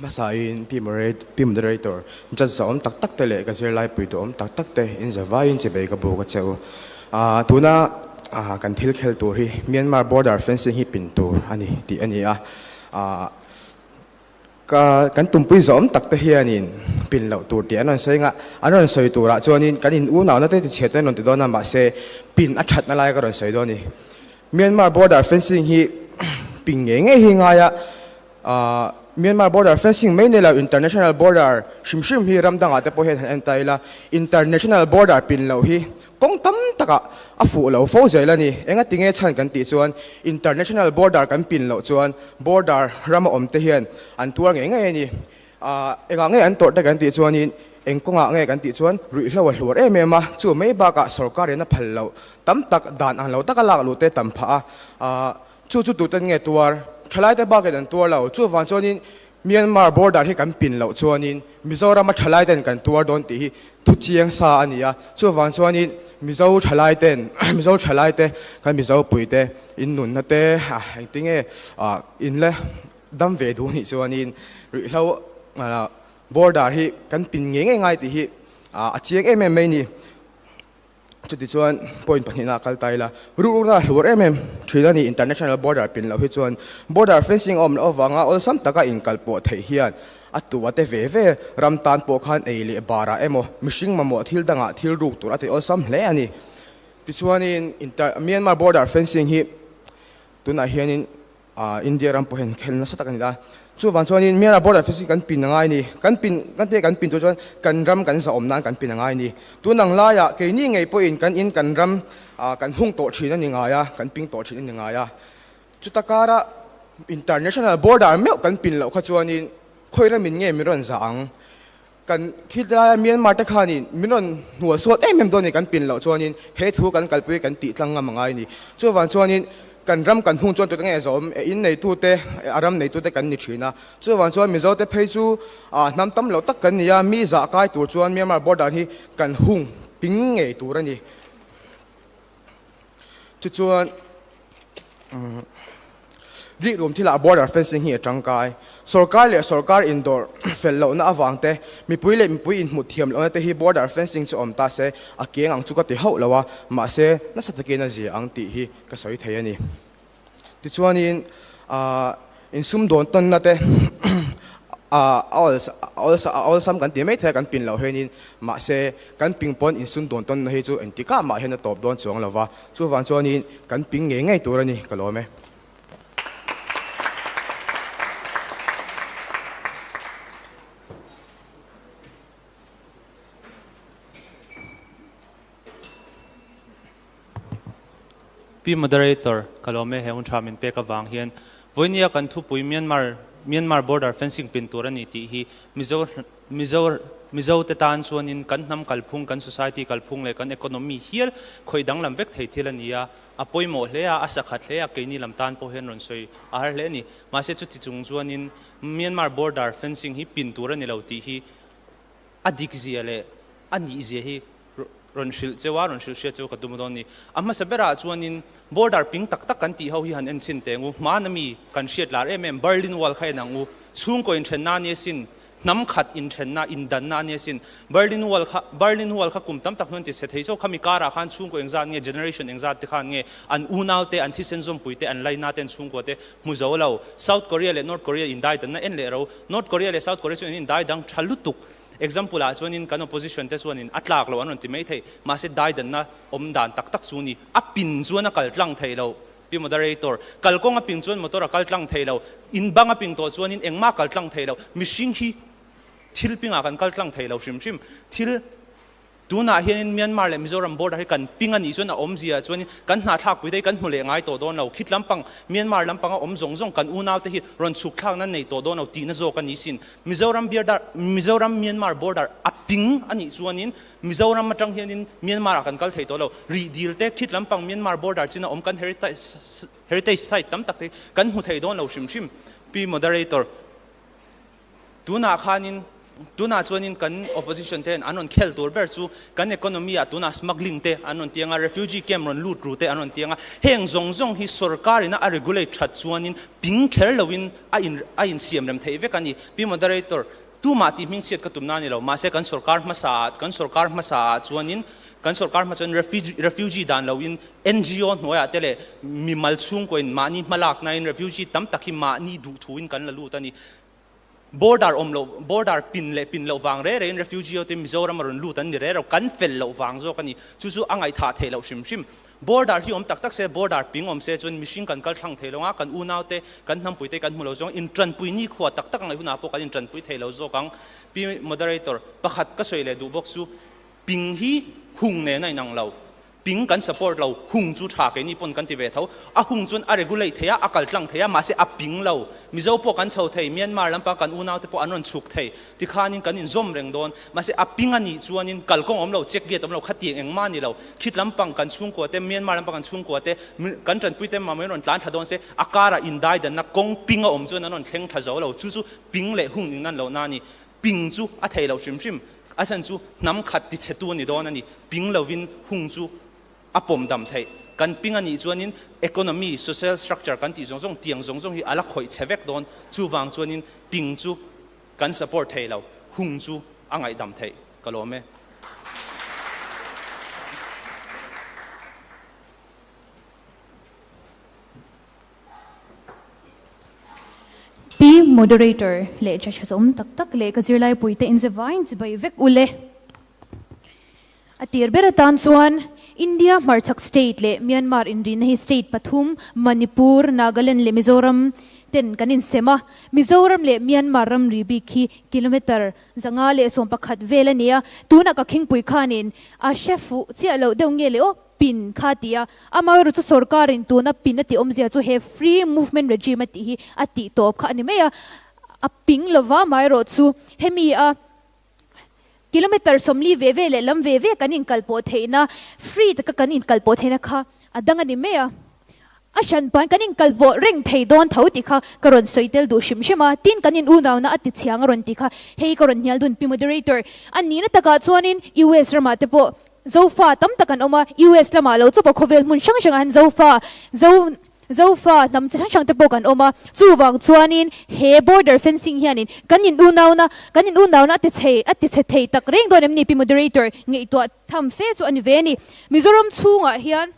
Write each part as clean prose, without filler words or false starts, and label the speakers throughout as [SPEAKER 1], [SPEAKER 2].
[SPEAKER 1] Hmasain Pi Moderator, Judge zahawm tak tak te leh ka zirlai pui duhawm tak tak te in zavaiin chibei ka buk a che u. Tuna kan thil khel tur hi Myanmar border fencing hi pin tur a ni tih a ni a. Ka kan tumpui zawm tak te hianin pin loh tur tih an rawn sawi nga, an rawn sawi turah chuanin kan in unauna te tichhiat an rawn ti dawn a, mahse pin a thatna lai ka rawn sawi dawn a ni. Myanmar border fencing hi pin ngei ngei hi ngai a, Myanmar border fencing mai nilo international border hrim hrim hi ram dangah te pawh hian han en ta ila, international border pin loh hi Kawng tam takah a fuh lo fo zel a ni. Engati nge chhan kan tih chuan international border kan pin loh chuan border rama awm te hian an tuar ngei ngei a ni. Engah nge an tawrh te kan tih chuanin eng kawngah nge kan tih chuan ruihhlo a hluar em em a, chu mai bakah sorkarin a phal loh tam tak dan ang lo taka lak luh te tam phah a, chu chu tuten nge tuar? Thalaite bakin an tuar lo. Chuvang chuanin Myanmar border hi kan pin loh chuanin Mizorama thalai ten kan tuar dawn tih hi thu chiang sa a ni a, chuvang chuanin Mizo thalai ten Mizo thalai te kan Mizo pui te in nunna te engtinge in la dam ve duh nih chuanin ruihhlo border hi kan pin ngei ngei ngai tih hi a chiang em em mai a ni. Chutichuan point pahnihna a kal ta ila, rukna a hluar em em thin a ni. International border pin loh hi chuan border fencing a awm loh avanga awlsam taka inkal pawh theih hian a tu a te ve ve ram tan pawh khan ei leh barah emaw mihring mamawh thil dangah thil ruk tur a ti awlsam hle a ni. Tichuanin Myanmar border fencing hi tunah hianin India ram pawh hian khel nasa tak a ni a, chuvang chuanin Myanmar border fencing kan pin a ngai a ni. Kan pin, kan tia kan pin tur chuan kan ram kan zahawm nan kan pin a ngai a ni. Tun ang laiah keini ngei pawhin kan in kan ram kan hung tawh thin a ni ngai a, kan ping tawh thin a ni ngai a. Chuta kara international border meuh kan pin loh kha chuanin khawi ramin nge min rawn zah ang? Kan khilaia Myanmar te khanin min rawn hnual suat em em dawn a ni kan pin loh chuanin he thu kan kalpui kan tih tlang ngam a ngai a ni. Chuvang chuanin kan ram kan hung chuan tute nge zawm e in neitute a ram neitute kan ni thin a. Chuvang chuan Mizo te phei chu hnam tam loh tak kan ni a, mi zah kai tur chuan Myanmar border hi kan hung ping ngei tur a ni. Chuchuan Rik rum thilah border fencing hi a tangkai. Sorkar leh sorkar indawr fel lohna avang te, mipui leh mipui inhmuh thiam lohna te hi border fencing chu awm ta se a keng ang chu ka ti hauh lo a, mahse nasa takin a zia ang tih hi ka sawi thei a ni. Tichuanin insumdawn tawnna te a awlsam kan ti mai thei a, kan pin loh hianin mahse kan ping pawn insumdawn tawnna hi chu engtikah mah hian a tawp dawn chuang lo va, chuvang chuanin kan ping ngei ngei tur a ni ka lawm e.
[SPEAKER 2] Pi Moderator, ka lawm e he hun tha min pek avang hian vawinia kan thupui Myanmar Myanmar border fencing pin tur a ni tih hi Mizo Mizo Mizo te tan chuanin kan hnam kalphung, kan society kalphung leh kan economy hial khawih danglam vek thei thil a ni a, a pawimawh hle a, a sakhat hle a, keini lam tan pawh hian rawn sawi a har hle a ni. Mahse chuti chung chuanin Myanmar border fencing hi pin tur a ni lo tih hi a dik zia leh a nih zia hi rawn hrilh cheu a, rawn hrilh hriat cheu ka tum dawn a ni. A hmasa berah chuanin border ping tak tak kan tih ho hi han en chhin teh ang u. Hmana mi kan hriat lar em em Berlin Wall kha en ang u. Chhungkaw inthenna a ni asin, hnam khat inthenna, indanna a ni asin. Berlin Wall kha, Berlin Wall kha kum tam tak hnuan ti chhe thei chauh kha mi karah khan chhungkaw engzat nge, generation engzat te khan nge an unau te, an thisen zawmpui te, an laina te, an chhungkua te hmu zo lo. South Korea leh North Korea indaidanna en leh ro. North Korea leh South Korea chu an indai dang tha lutuk. Example ah chuanin kan opposition te chuanin a tlak lo an rawn ti mai thei. Mahse daidanna awm dan tak tak chu ni. A pin chuan a kal tlang thei lo. Pi Moderator, kalkawng a ping chuan motor a kal tlang thei lo. In bang a ping tawh chuanin engmah a kal tlang thei lo. Mihring hi thil pingah kan kal tlang thei lo hrim hrim. Thil. Tunah hianin Myanmar leh Mizoram border hi kan ping a nih chuan a awmzia chuanin kan hnahthlakpui te hi kan hmu leh ngai tawh dawn lo. Khit lampang, Myanmar lampanga awm zawng zawng kan unau te hi rawn chhuk thlakna nei tawh dawn lo tihna zawk a ni sin. Mizoram biardar, Mizoram Myanmar border a ping a nih chuanin Mizoram atang hianin Myanmar ah kan kal thei tawh lo. Rih dil te khit lampang Myanmar border chin a awm kan heritage site tam tak te hi kan hmu thei dawn lo hrim hrim. Pi Moderator, tunah khanin. Tunah chuanin kan opposition te hian an rawn khel tur ber chu kan economy ah tunah smuggling te an rawn tiang a, refugee camp rawn lut ru te an rawn tiang a, heng zawng zawng hi sorkar ina a regulate that chuanin ping kher loin a in a insiam rem theih vek a ni. Pi Moderator, tumah tih hmingchhiat ka tumna a ni lo, mahse kan sorkar hmasa ah kan sorkar hmasa ah chuanin kan sorkar hmasa chuan refugee refugee dan loin NGO hnuaiah te leh mimal chhungkaw in mahni hmalakna in refugee tam tak hi mahni duhthu in kan la lut a ni. Border awm loh, border pin leh pin loh vang reh rehin refugee ho te Mizoram a rawn lut an ni reh reuh, kan fel loh vang zawk a ni. Chu chu a ngaihthah theih loh hrim hrim. Border hi awm tak tak se, border ping awm se chuan mihring kan kal thlang thei lo ang a, kan unau te, kan hnampui te kan hmu lo zawng, intanpui nikhua tak tak a ngaih hunah pawh kan intanpui thei lo zawk ang. Pi Moderator, pakhat ka sawi leh duh bawk chu, ping hi hung nen a inang lo. Ping kan support lo, hung chu tha keini pawn kan ti ve tho. A hung chuan a regulate thei a, a kal tlang thei a, mahse a ping lo. Mizo pawh kan chho thei, Myanmar lampang kan unaute pawh an rawn chhuk thei. Tikhanin kan inzawm reng dawn. Mahse a ping a nih chuanin kalkawng awm lo, check gate awm lo, khatiang engmah a ni lo. Khit lampang kan chhungkua te, Myanmar lampang kan chhungkua te, kan tanpui te mah mai rawn tlan thla dawn se, a karah indaidanna kawng ping a awm chuan an rawn thleng tha zo lo. Chu chu ping leh hung ning nan lohna a ni. Ping chu a thei lo hrim hrim, a chhan chu hnam khat tichhetu a ni dawn a ni. Ping lovin hung chu a pawm dam theih. Kan ping a nih chuanin economy, social structure kan tih zawng zawng, tiang zawng zawng hi a la khawih chhe vek dawn. Chuvang chuanin ping chu kan support thei lo, hung chu a ngaihdam theih ka lawm e.
[SPEAKER 3] Pi Moderator leh judge zawm tak tak leh ka zirlai puite in zevaiin chibai vek u le. A tir ber atan chuan India hmarchhak state leh Myanmar inrihna hi state pathum Manipur, Nagaland leh Mizoram ten kan insem a. Mizoram leh Myanmar ramri bik hi kilometre 111 vel a ni a. Tunah ka khingpui khanin a hre fuh chiah loh deuh nge le aw. Pin kha ti a, amaherawhchu chu sorkarin tuna pin a tih awmzia chu he free movement regime a tih hi a tih tawp kha a ni mai a, a ping lova amaherawhchu hemi a kilometre 40 ve ve leh lam ve ve kan inkalpawh theihna free taka kan inkalpawh theihna kha a dang a ni mai a, a hran pahin kan inkalpawh reng thei dawn tho tih kha ka rawn sawi tel duh hrim hrim a, tin kan in unauna a ti chhiang a rawn tih kha hei ka rawn hnial dun pi moderator a nihna takah chuanin US ramah te pawh Zofa tam tak an awm a, US lamah lo chawpa khawvel hmun hrang hrangah hian Zofa, Zo, Zofa hnam chi hrang hrang te pawh kan awm a. Chuvang chuanin he border fencing hianin kan in unauna, kan in unauna a ti chhe, a ti chhe thei tak reng dawn em ni Pi Moderator ngaihtuah tham fe chu a ni ve a ni. Mizoram chhungah hian.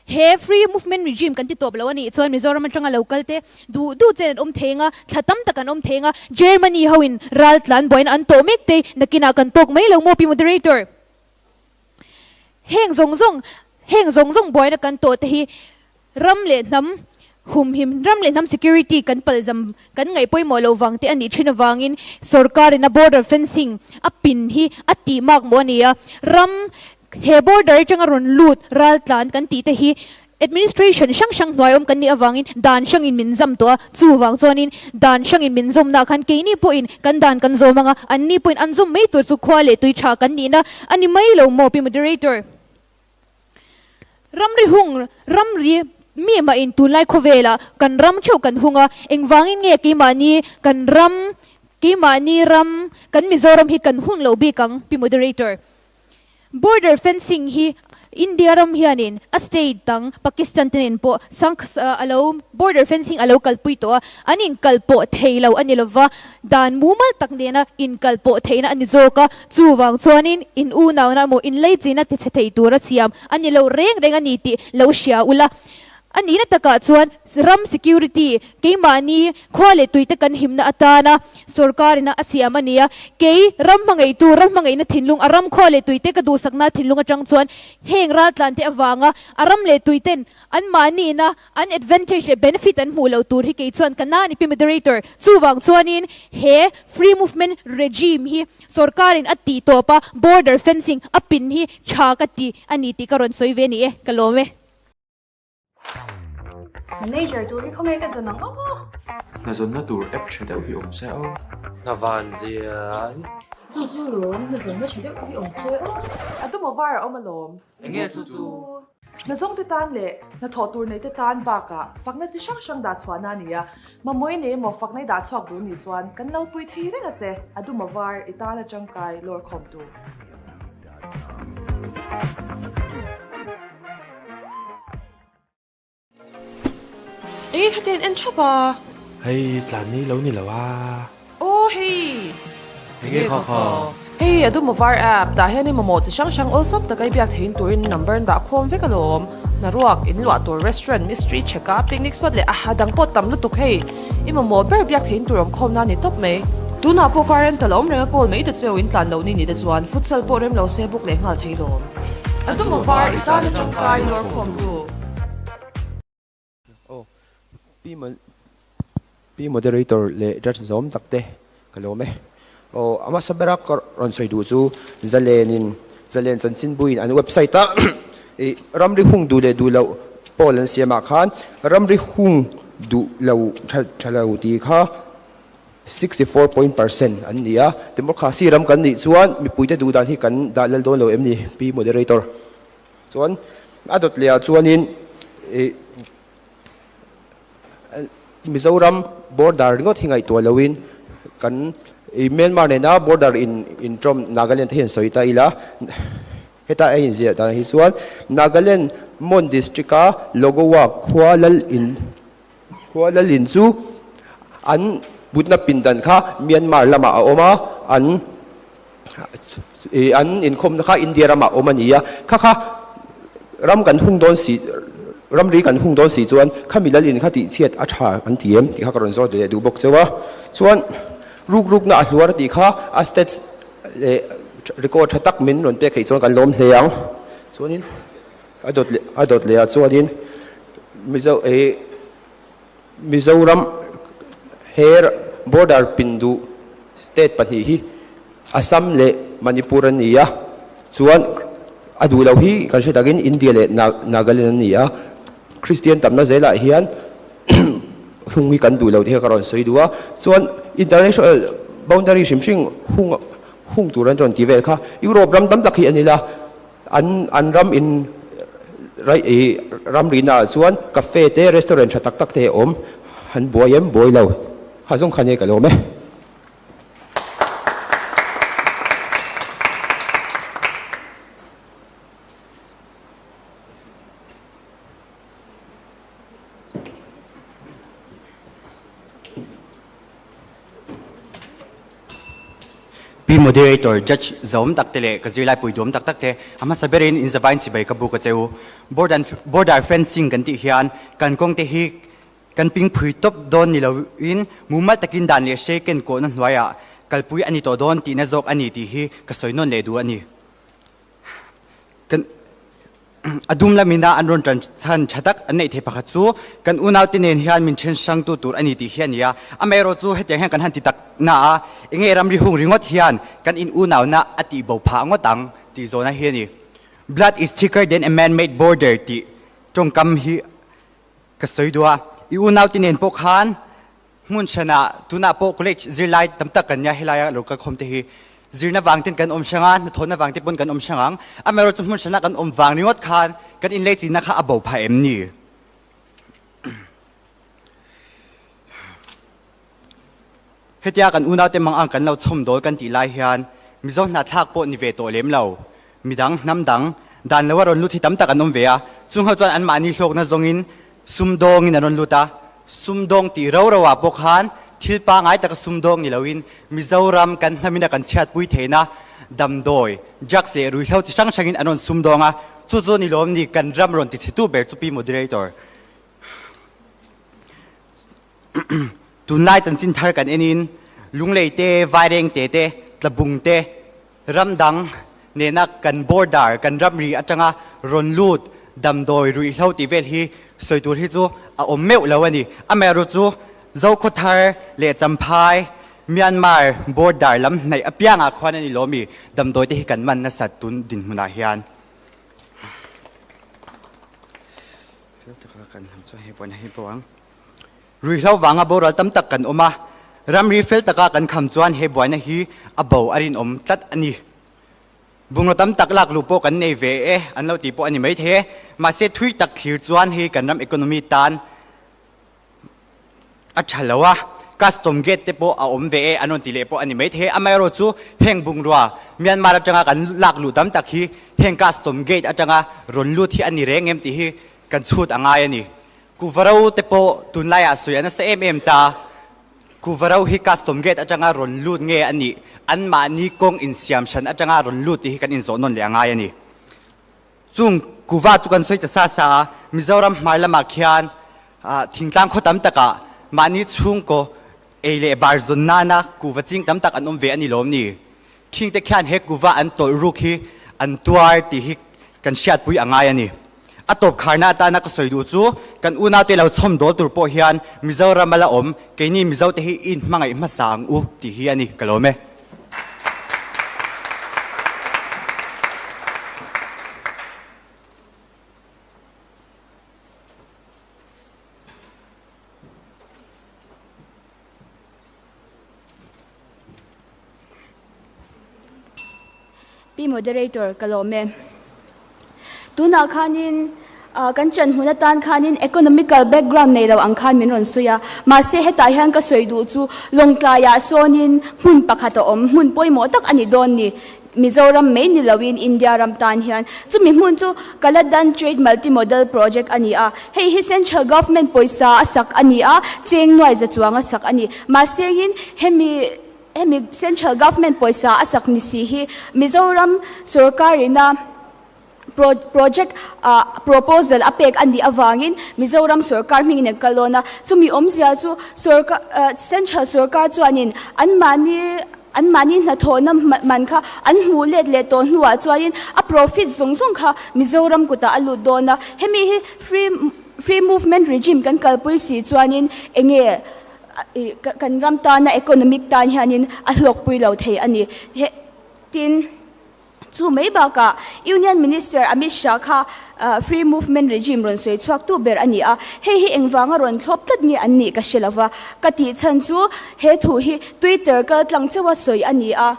[SPEAKER 3] He free movement regime kan ti tawp lo a nih chuan Mizoram atanga lo kal te duh duh chen an awm thei anga, thla tam tak an awm thei anga, Germany ho in ral tlan buaina an tawh mek te nakinah kan tawk mai lo maw Pi Moderator? Heng zawng zawng, heng zawng zawng buaina kan tawh te hi ram leh hnam humhim, ram leh hnam security kan palzam kan ngaih pawimawh loh vang te a nih thin avangin sorkar in a border fencing a pin hi a tih mak maw a ni a, ram He border atanga rawn lut raltlan kan tih te hi administration hrang hrang hnuai awm kan nih avangin dan hrangin min zam tawh a, chuvang chuanin dan hrangin min zawmna khan keini pawhin kan dan kan zawm anga anni pawhin an zawm mai tur chu khua leh tui tha kan nihna a ni mai lo maw Pi Moderator? Ramri hung, ramri mi mahin tunlai khawvelah kan ram theuh kan hung a, engvangin nge keimahni kan ram, keimahni ram, kan Mizoram hi kan hun loh bik ang Pi Moderator? Border fencing hi India ram hianin a state dang Pakistan te nen pawh a lo border fencing a lo kalpui tawh a, an inkalpawh thei lo a ni lova, dan mumal tak nena inkalpawh theihna a ni zawk a, chuvang chuanin in unauna emaw inleichina tichhe thei tura siam a ni lo reng reng a ni tih lo hria ula. A nihna takah chuan ram security, keimahni khua leh tuite kan himna atana sorkarina a siam a ni a. Kei ram hmangaihtu, ram hmangaihna thinlung, a ram khua leh tuite ka duhsakna thinlung atang chuan heng raltlante avanga a ram leh tuiten anmahniina an advantage leh benefit an hmuh loh tur hi kei chuan ka na a ni Pi Moderator. Chuvang chuanin he free movement regime hi sorkarin a tih tawp a, border fencing a pin hi tha ka ti a ni tih ka rawn sawi ve a ni e. Ka lawm e.
[SPEAKER 4] Manager tur hi khawnge ka zawn ang aw.
[SPEAKER 5] Hna zawnna tur app tha deuh hi awm se aw.
[SPEAKER 6] Hna van zia hi.
[SPEAKER 4] Chu chu lawm, hna zawnna tha deuh hi awm se aw. A dum aw var a awm alawm.
[SPEAKER 6] Enge chu chu?
[SPEAKER 7] Hnazawngte tan leh hnathawh tur neite tan bakah fakna chi hrang hrang dah chhuahna a ni a, mamawh i nei emaw fakna i dah chhuak duh nih chuan kan lo pui thei reng a che, a dum a var i tan a tangkai lawr khawmtu.
[SPEAKER 8] Eng kha ten en thap a.
[SPEAKER 5] Hei tlan ni lo ni lo a.
[SPEAKER 8] Aw hei.
[SPEAKER 5] Enge kha kha.
[SPEAKER 8] Hei a dum var app tah hian i mamawh chi hrang hrang awlsam taka i biak theihin turin number an dah khawm vek alawm. Hnaruak, in luah tur, restaurant, mystery check a, picnic spot leh a dang pawh tam lutuk hei. I mamawh ber biak theihin tur awm khawm na ni tawp mai. Tunah pawh car rental a awm reng a call mai ta cheu in tlan loh ni ni te chuan futsal pawh rem lo se book leh nghal thei lawm. A dum var i tan a tangkai lawr khawm tu.
[SPEAKER 1] Aw, Pi Pi Moderator leh Judge zawm tak te ka lawm e. Aw, a hmasa bera ka rawn sawi duh chu Zalenin Zalen chanchinbuin an website a ih ramri hung duh leh duh loh poll an siam ah khan ramri hung duh lo tha tha lo tih kha 64 point percent an ni a. Democracy ram kan nih chuan mipuite duh dan hi kan dah lal dawn lo em ni Pi Moderator? Chuan a dawt leh ah chuanin ih Mizoram border ringawt hi ngaihtuah loin kan ih Myanmar nena border in intawm Nagaland te hian sawi ta ila heta a inziah dan hi chuan Nagaland Mon district a Logowa khua lal in khua lal in chu an putna pindan kha Myanmar lamah a awm a an Ih an inkhawmna kha India ramah awm a ni a, kha kha ram kan hung dawn si, ramri kan hung dawn si chuan khami lal in kha tihchhiat a tha an ti em tih kha ka rawn zawt leh duh bawk cheu a. Chuan ruk rukna a hluar tih kha a stats leh record tha tak min rawn pek theih chuan kan lawm hle ang. Chuanin a dawt leh a dawt leh ah chuanin Mizo ih Mizoram he border pin duh state pahnih hi Assam leh Manipur an ni a, chuan a duh loh hi kan hre takin India leh Nagaland an ni a, Kristian tamna zelah hian hung hi kan duh loh tih kha ka rawn sawi duh a, chuan international boundary hrim hrim hung hung tur an rawn ti vel kha Europe ram tam tak hi a ni la. An an ram in raih ih ramrina ah chuan cafe te restaurant tha tak tak te a awm an buai em buai lo kha zawng kha nia ka lawm e.
[SPEAKER 9] Pi Moderator, Judge zawm tak te leh ka zirlai pui duam tak tak te a hmasa berin in zavain chibai ka buk a che u. Border fencing kan tih hian kan kawng te hi kan ping phui tawp dawn ni loin mumal takin dan leh hrei ken kawhna hnuaiah kalpui a ni tawh dawn tihna zawk a ni tih hi ka sawi nawn leh duh a ni. Kan A dum lamin a an rawn ṭan chhan ṭha tak an neih theih pakhat chu kan unaute nen hian min ṭhen hrangtu tur a ni tih hi a ni a. Amaherawh chu hetiang hian kan han ti tak na a, enge ramri hung ringawt hian kan in unauna a tih bo phah ngawt ang tih zawhna hi a ni. Blood is thicker than a man-made border tih ṭawngkam hi ka sawi duh a. I unaute nen pawh khan Hmun hranah tunah pawh college zirlai tam tak kan nia helaia lo kalkhawm te hi zirna vang ten kan awm hrang a, hnathawhna vang te pawn kan awm hrang ang. Amaherawhchu hmun hranah kan awm vang ringawt khan kan inleichina kha a bo phah em ni? Hetia kan unaute mang ang kan lo chhawm dawl kan tih lai hian Mizo hnahthlak pawh ni ve tawh lem lo, midang, hnam dang, dan loa rawn lut hi tam tak an awm ve a, chung ho chuan anmahni hlawkna zawngin Sumdawngin an rawn lut a, sumdawng tih ro ro ah pawh khan thil pangai taka sumdawng ni loin Mizoram kan hnamin a kan chhiatpui theihna damdawi, drugs leh ruihhlo chi hrang hrangin an rawn sumdawng a, chu chu ni lawm ni kan ram rawn tichhetu ber chu Pi Moderator. Tunlai chanchin thar kan enin Lunglei te, Vaireng te te, Tlabung te, Ram dang nena kan border, kan ramri atanga rawn lut damdawi ruihhlo tih vel hi sawi tur hi chu a awm meuh lo a ni. Amaherawh chu Zokhawthar leh Champhai, Myanmar border lam hnaih apiangah khuan a ni lawmi damdawi te hi kan man nasat tun dinhmunah hian. Fel taka kan hnam chuan hei pawhin a hei pawh ang. Ruihhlo vanga boral tam tak kan awm a, ramri fel taka kan kham chuan he buaina hi a bo a rinawm tlat a ni. Bungraw tam tak lak luh pawh kan nei ve e an lo tih pawh a ni maithei e. Mahse thui tak thlir chuan hei kan ram economy tan a tha lo a, custom gate te pawh a awm ve e an rawn ti leh pawh a ni maithei e. Amaherawh chu heng bungrua Myanmar atanga kan lak luh tam tak hi heng custom gate atanga rawn lut hi a ni reng em tih hi kan chhut a ngai a ni. Kuvaro te pawh tunlaiah sawi a nasa em em ta. Kuvaro hi custom gate atanga rawn lut nge a nih? Anmahni kawng insiam hran atanga rawn lut tih hi kan inzawh nawn leh a ngai a ni. Chung kuva chu kan sawi ta sa sa a, Mizoram hmai lamah khian thingtlang khaw tam takah mahni chhungkaw ei leh bar zawn nana kuva ching tam tak an awm ve a ni lawm ni? Khingte khian he kuva an tawlh ruk hi an tuar tih hi kan hriatpui a ngai a ni. A tawp kharna atana ka sawi duh chu kan unaute lo chhawm dawl tur pawh hian Mizoram a la awm, keini Mizote hi i inhmangaih hmasa ang u tih hi a ni, ka lawm e.
[SPEAKER 4] Pi Moderator, ka lawm e. Tunah khanin kan ṭan hmun atan khanin economical background nei lo ang khan min rawn sawi a. Mahse hetah hian ka sawi duh chu Lawngtlaiah sawnin hmun pakhat a awm, hmun pawimawh tak a ni dawn ni. Mizoram mai ni loin India ram tan hian chumi hmun chu Kaladan Trade Multi-Modal Project a ni a. Hei hi Central Government pawisa a sak a ni a, cheng nuai za chuang a sak a ni. Mahsengin hemi hemi Central Government pawisa a sak ni si hi Mizoram sorkarina project proposal a pek a nih avangin Mizoram sorkar hmingin an kal dawn a. Chumi awmzia chu sorkar Central sorkar chuanin anmahni anmahni hnathawhna man kha an hmuh let leh tawh hnuah chuanin a profit zawng zawng kha Mizoram kutah a lut dawn a. Hemi hi free free movement regime kan kalpui si chuanin enge kan ram tana economic tan hianin a hlawkpui lo thei a ni. Tin. Chu mai bakah Union Minister Amit Shah kha Free Movement Regime rawn sawi chhuaktu ber a ni a, hei hi engvanga rawn thlawp tlat nge an nih ka hre lo va, ka tih chhan chu he thu hi Twitter kal tlang chauha sawi a ni a,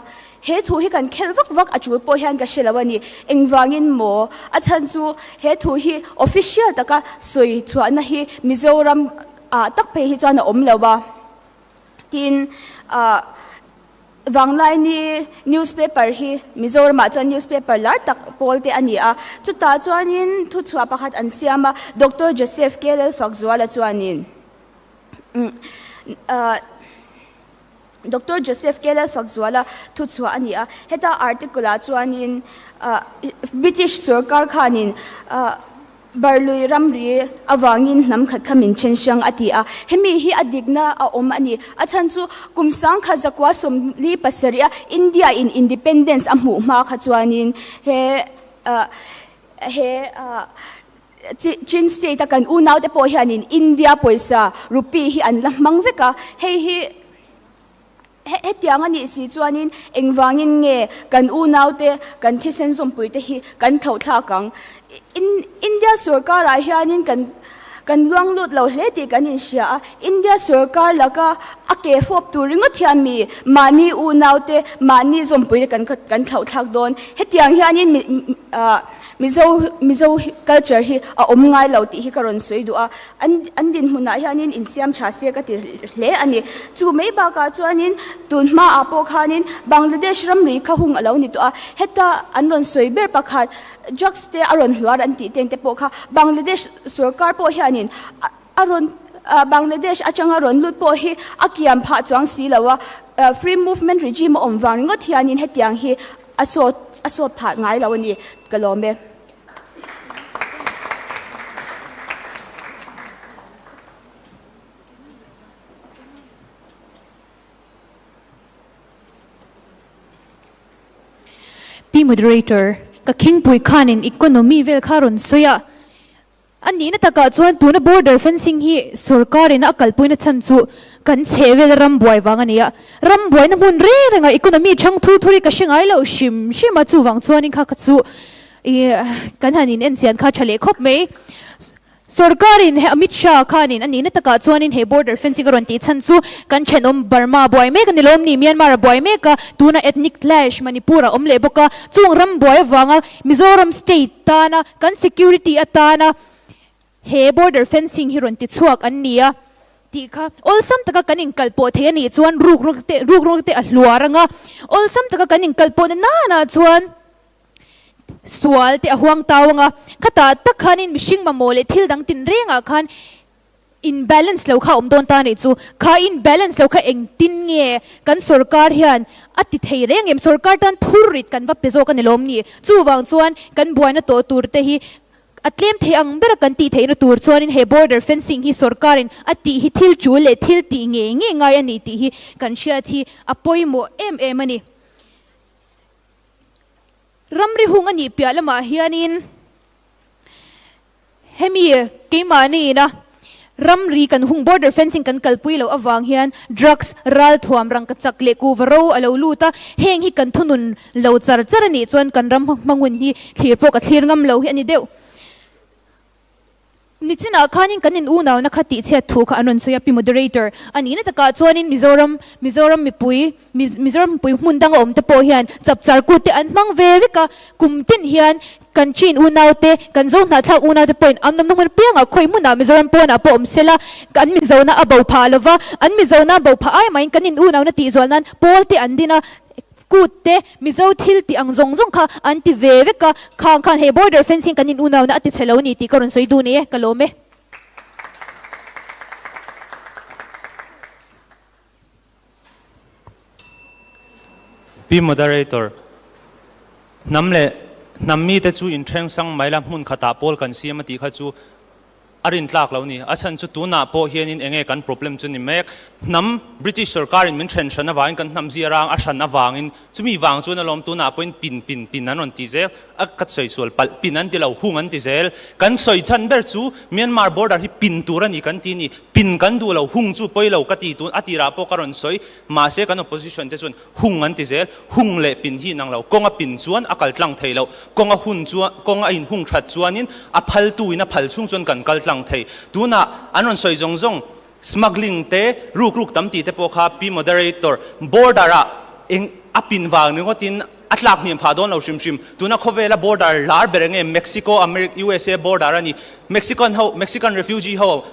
[SPEAKER 4] he thu hi kan khelh vak vak a tul pawh hian ka hre lo a ni. Engvangin maw? A chhan chu he thu hi official taka sawi chhuahna hi Mizoram ah tak phei hi chuan a awm lo a, tin ah. Vanglaini newspaper hi Mizoramah chuan newspaper lar tak pawl te a ni a, chutah chuanin thuchhuah pakhat an siam a, Doctor Joseph K. Lalfakzuala chuanin Doctor Joseph K. Lalfakzuala thuchhuah a ni a, heta article ah chuanin British sorkar khanin Barlui ramri avangin hnam khat kha min then hrang a ti a, hemi hi a dikna a awm a ni. A chhan chu kum sangkhat zakua sawmli pasarih a India in independence a hmuh hma kha chuanin he he Chin state a kan unaute pawh hianin India pawisa rupee hi an la hmang vek a, hei hi Hetiang a nih si chuanin engvangin nge kan unaute, kan thisen zawmpuite hi kan thlauhthlak ang? India sorkarah hianin kan kan luang lut lo hle tih kan inhria a, India sorkar laka a ke fawp tur ringawt hian mi mahni unaute, mahni zawmpuite kan kan thlauhthlak dawn. Hetiang hianin Mizo Mizo culture hi a awm ngai lo tih hi ka rawn sawi duh a. An an dinhmunah hianin insiam tha se ka ti hle a ni. Chu mai bakah chuanin tun hmaah pawh khanin Bangladesh ramri kha hung a lo ni tawh a, heta an rawn sawi ber pakhat drugs te a rawn hluar an tih teng te pawh kha Bangladesh sorkar pawh hianin a rawn Bangladesh atanga rawn lut pawh hi a kiam phah chuang si lo a, free movement regime a awm vang ringawt hianin hetiang hi a sawt a sawt phah ngai lo a ni ka lawm e.
[SPEAKER 3] Pi Moderator, ka khingpui khanin economy vel kha rawn sawi a, A nihna takah chuan tuna border fencing hi sorkarin a kalpuina chhan chu kan chhehvel ram buai vang a ni a. Ram buaina hmun reng rengah economy chhang thur thur hi ka hre ngai loh hrim hrim a, chuvang chuanin kha kha chu ih kan han in enchian kha tha leh khawp mai. Sorkarin he Amit Shah khanin a nihna takah chuanin he border fencing a rawn tih chhan chu kan thenawm Burma buai mek a ni lawm ni? Myanmar a buai mek a, tuna ethnic clash Manipur a awm leh bawk a, chung ram buai avanga Mizoram state tana kan security atana he border fencing hi rawn ti chhuak an ni a tih kha awlsam taka kan inkalpawh thei a nih chuan ruk rawng te ruk rawng te a hluar ang a, awlsam taka kan inkalpawhna nana chuan sual te a huang tau ang a, khatah tak khanin mihring mamawh leh thil dang tinrengah khan in balance lo kha a awm dawn ta a nih chu. Kha in balance lo kha engtin nge kan sorkar hian a ti thei reng em? Sorkar tan phurrit kan va pe zawk a ni lawm ni? Chuvang chuan kan buaina tawh tur te hi a tlem thei ang bera kan tih theihna tur chuanin he border fencing hi sorkarin a tih hi thil tul leh thil tih ngei ngei ngai a ni tih hi kan hriat hi a pawimawh em em a ni. Ramri hung a nih piah lamah hianin hemi keimahni ina ramri kan hung border fencing kan kalpui loh avang hian drugs ralthuam rangkachak leh kuva ro a lo lut a, heng hi kan thunun lo char char a nih chuan kan ram hmangun hi thlir pawh ka thlir ngam lo hi a ni deuh. Nichinah khanin kan in unauna kha tihchhiat thu kha an rawn sawi a, Pi Moderator a nihna takah chuanin Mizoram, Mizoram mipui, Mizoram mipui hmun danga awm te pawh hian chapchar kut te an hmang ve vek a, kum tin hian kan Chin unaute, kan Zo hnahthlak unaute pawhin an awmna hmun apiangah khawi hmunah Mizoram pawnah pawh awm sela, an Mizona a bo phah lova, an Mizona bo phah ai mahin kan in unauna tihzual nan pawl te an din a, Kut te, Mizo thil tih ang zawng zawng kha an ti ve vek a, khang khan hei border fencing kan in unauna a ti chhe lo a ni tih ka rawn sawi duh ni e, ka lawm e.
[SPEAKER 2] Pi Moderator, Hnam leh hnam mite chu inthleng sang mai la hmun khatah pawl kan siam a tih kha chu A rin tlak lo ni. A chhan chu tunah pawh hianin enge kan problem chu ni mek. Hnam British sorkarin min then hran avangin kan hnam zia rang a hran avangin chumi vang chuan alawm tunah pawhin pin pin pin an rawn ti zel. A ka sawi sual palh pin an ti lo hung an ti zel. Kan sawi chhan ber chu Myanmar border hi pin tur a ni kan ti ni. Pin kan duh lo hung chu pawi lo ka ti tun a tirah pawh ka rawn sawi. Mahse kan opposition te chuan Hung an ti zel. Hung leh pin hi inang lo. Kawng a pin chuan a kal tlang thei lo. Kawng a hun chuan, kawng a inhung that chuanin a phaltu in a phal chhung chuan kan kal tlang thei. Tunah an rawn sawi zawng zawng smuggling te, ruk ruk tam tih te pawh kha Pi Moderator border ah eng a pin vang ringawtin a tlak hniam phah dawn lo hrim hrim. Tuna khawvela border lar ber enge Mexico, America, USA border a ni. Mexican ho, Mexican refugee ho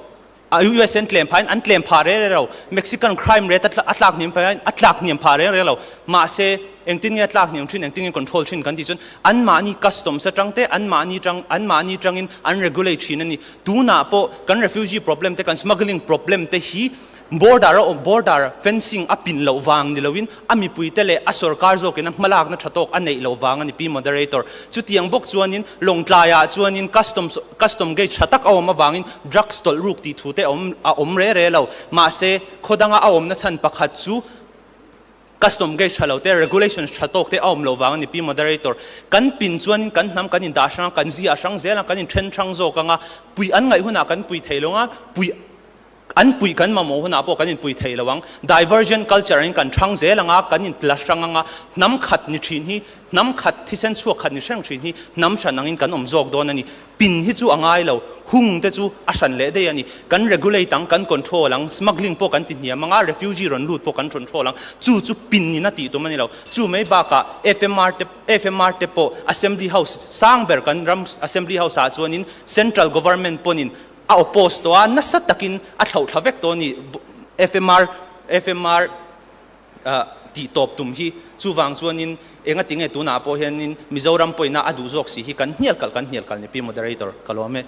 [SPEAKER 2] A US an tlem phahin an tlem phah reng reng lo. Mexican crime rate a tlak hniam phahin a tlak hniam phah reng reng lo. Mahse, engtin nge a tlak hniam thin, engtin nge control thin kan tih chuan anmahni customs atang te, anmahni tang, anmahni tangin an regulate thin a ni. Tunah pawh kan refugee problem te, kan smuggling problem te hi border a awm, border fencing a pin loh vang ni loin a mipuite leh a sorkar zawkin a hmalakna tha tawk a neih loh vang a ni Pi Moderator. Chutiang bawk chuanin Lawngtlaiah chuanin customs custom gate tha tak a awm avangin drugs tawlh ruk tih thu te awm a awm re re lo. Mahse, khaw danga a awmna chhan pakhat chu custom gate tha lo te, regulations tha tawk te a awm loh vang a ni Pi Moderator. Kan pin chuanin kan hnam kan indah hrang a, kan zia a hrang zel a, kan inthen hrang zawk ang a, pui an ngaih hunah kan pui thei lo ang a, pui An puih kan mamawh hunah pawh kan inpui thei lo ang. Divergent culture in kan hrang zel ang a, kan intla hrang ang a, hnam khat ni thin hi, hnam khat thisen chhuak khat ni hreng thin hi hnam hran angin kan awm zawk dawn a ni. Pin hi chu a ngai lo, hung te chu a hran leh daih a ni. Kan regulate ang, kan control ang, smuggling pawh kan ti hniam ang a, refugee rawn lut pawh kan control ang. Chu chu pin in a tih tum a ni lo. Chu mai bakah FMR te, FMR te pawh Assembly House sang ber kan ram Assembly House ah chuanin Central Government pawnin A oppose tawh a, nasa takin a thlauh thla vek tawh a ni. FMR, FMR tih tawp tum hi chuvang chuanin enga tinge tunah pawh hianin Mizoram pawhina a duh zawk si hi kan hnial kalh kan hnial kalh ni Pi Moderator ka lawm e.